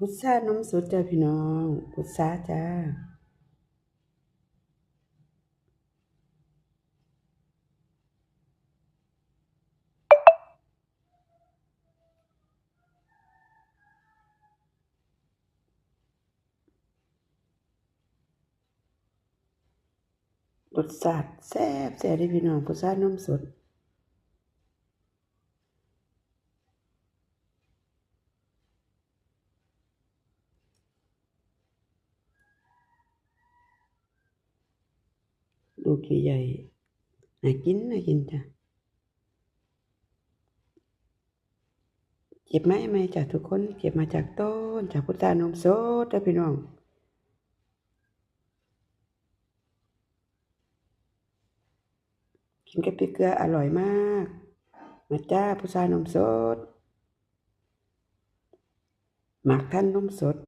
ພຸດຊານົມສົດຈ້າພີ່ນ້ອງ, ພຸດຊາຈ້າ. ລົດຊາດແຊບໆເດ້ພີ່ນ້ອງ, ພຸດຊານົມສົດ. ລູກໃຫຍ່ໆ ໜ້າກິນ ໜ້າກິນຈ້າ. ເກັບມາໃໝ່ໆ ຈ້າທຸກຄົນ, ເກັບມາຈາກຕົ້ນ ຈາກພຸດຊານົມສົດເດີ້ພີ່ນ້ອງ. ກິນກັບພິກເກືອອະລ່ອຍມາກ. ມາຈ້າ ພຸດຊານົມສົດ, ໝາກທານນົມສົດ.